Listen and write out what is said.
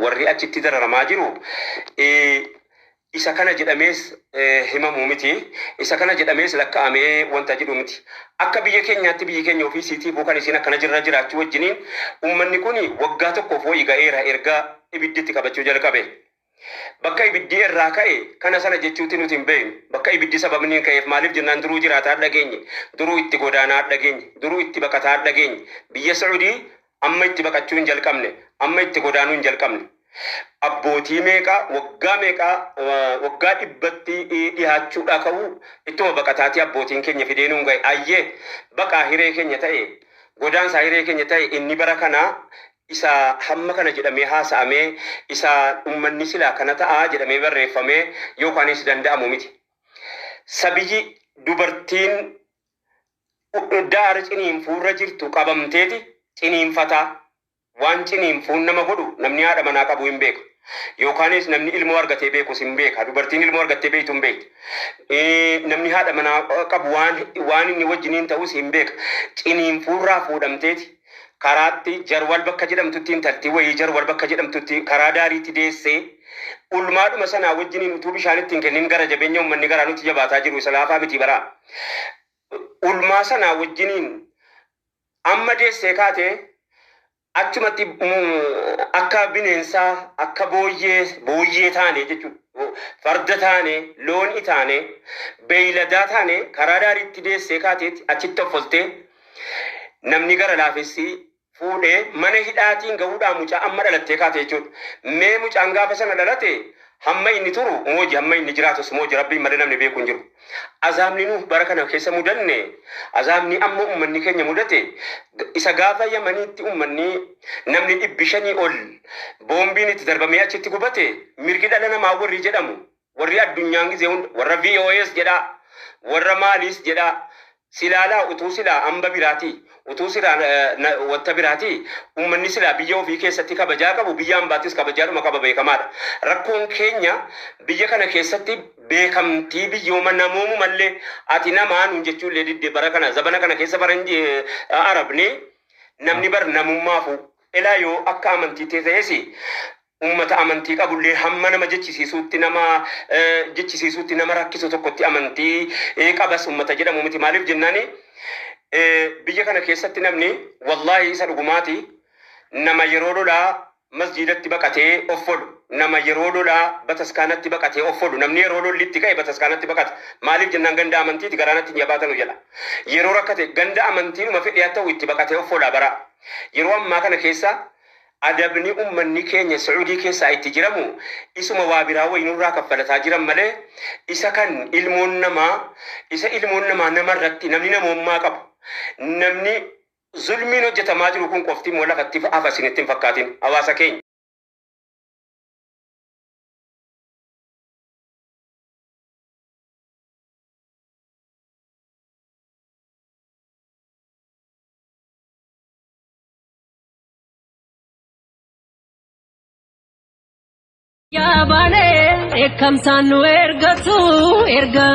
Warri achitti dararamaa jiru isa kana jedhamees himamu miti. Isa kana jedhamees lakka'amee wanta jedhu miti. Akka biyya keenyaatti biyyi keenya ofii siitiifuu kan isin akkana jirra jiraachuu wajjiniin uummanni kun waggaa tokkoof wayii ga'eera erga ibidditti qabachuu jalqabe. Bakka ibiddi irraa ka'e kana sana jechuutti nuti hin beeknu. Bakka ibiddi sababni hin ka'eef maaliif jennaan duruu jiraataa dhageenye, duruu itti godaanaa dhageenye, duruu itti baqataa dhageenye. Biyya Saudii amma itti baqachuu hin jalqabne, amma itti godaanuu hin jalqabne. Abbootii meeqaa waggaa meeqaa waggaa dhibbatti dhihaachuudhaa ka'u ittuma baqataatii abbootiin keenya fidee nuun ga'e. Ayyee baqaa hiree keenya ta'e, godaansaa hiree keenya ta'e, inni bara kanaa isa hamma kana jedhamee haasa'amee, isa ummanni silaa kana ta'aa jedhamee barreeffamee yookaanis danda'amu miti. Sabiyyi dubartiin daara ciniinfuurra jirtu qabamteeti ciniinfataa. Waan ciniinfuun nama godhu namni haadha manaa qabu hin beeka. Yookaanis namni ilmoo argatee beekus hin beeka. Dubartiin ilmoo argattee beektu hin beekti. Namni haadha manaa qabu waan inni wajjiniin ta'us hin beeka. Ciniinfuurraa fuudhamteeti karaatti jarwal bakka jedhamtutti, intalti wayii jarwal bakka jedhamtutti karaa daariitti deessee, ulmaadhuma sanaa wajjiniin utuu bishaan ittiin kennin, gara jabeenya uummanni garaa nutti jabaataa jiru isa laafaa miti baraa. Ulmaa sanaa wajjiniin amma deessee kaatee achumatti akka bineensaa, akka booyyee taane jechuudha. Farda taane, loon taane, beeyladaa taane, karaa daariitti deessee kaateetti achitti offoltee namni gara laafessi fuudhee mana hidhaatiin gahuudhaan mucaa amma dhalattee kaate jechuudha. Mee mucaan gaafa sana dhalate hamma inni turu mooji, hamma inni jiraatus mooji, rabbiin malee namni beeku hin jiru. Azaabni nu bara kana keessa mudanne, azaabni amma uummanni keenya mudate, isa gaafa Yamaniitti uummanni namni 500 ol boombiin itti darbamee achitti gubate, mirgi dhala namaa warri jedhamu, warri addunyaan gizee hunda warra VOS jedhaa, warra maaliis jedhaa, silaalaa utuu silaa hamba biraatii, utuu silaa wanta biraatii, uummanni silaa biyya ofii keessatti kabajaa qabu, biyya hambaattis kabajaadhuma qaba, beekamaadha. Rakkoon keenya biyya kana keessatti beekamtii biyyooma namoomu mallee ati namaa nuun jechuullee didde. Bara kana, zabana kana keessa, faranji arabni namni bar namummaafu elaa yoo akka amantii ta'es ummata amantii qabullee hamma nama jechisiisuutti, nama rakkisu tokkotti amantii qabas ummata jedhamu miti. Maaliif jennaani, biyya kana keessatti namni wallaahi isa dhugumaati nama yeroo lolaa masjiidatti baqatee of folu, nama yeroo lolaa bataskaanatti baqatee of folu. Namni yeroo lolli itti ka'e bataskaanatti baqata. Maaliif jennaan, ganda amantiiti, garaanatti hin jabaatanu jedha. Yeroo rakkate ganda amantiidhuma fedhe haa ta'u itti baqatee of fola. Bara yeroo ammaa kana keessa adabni ummanni keenya Sacuudii keessaa itti jiramu isuma waa biraa wayinurraa kaffalataa jiran malee, isa kan ilmoon namaa, isa ilmoon namaa namarratti, namni namummaa qabu, namni zulmiin hojjetamaa jiru kun qofti immoo lafatti hafa isinitti hin fakkaatin, hawaasa keenya. Yaa baanee dheekkamsaan nu ergatu erga.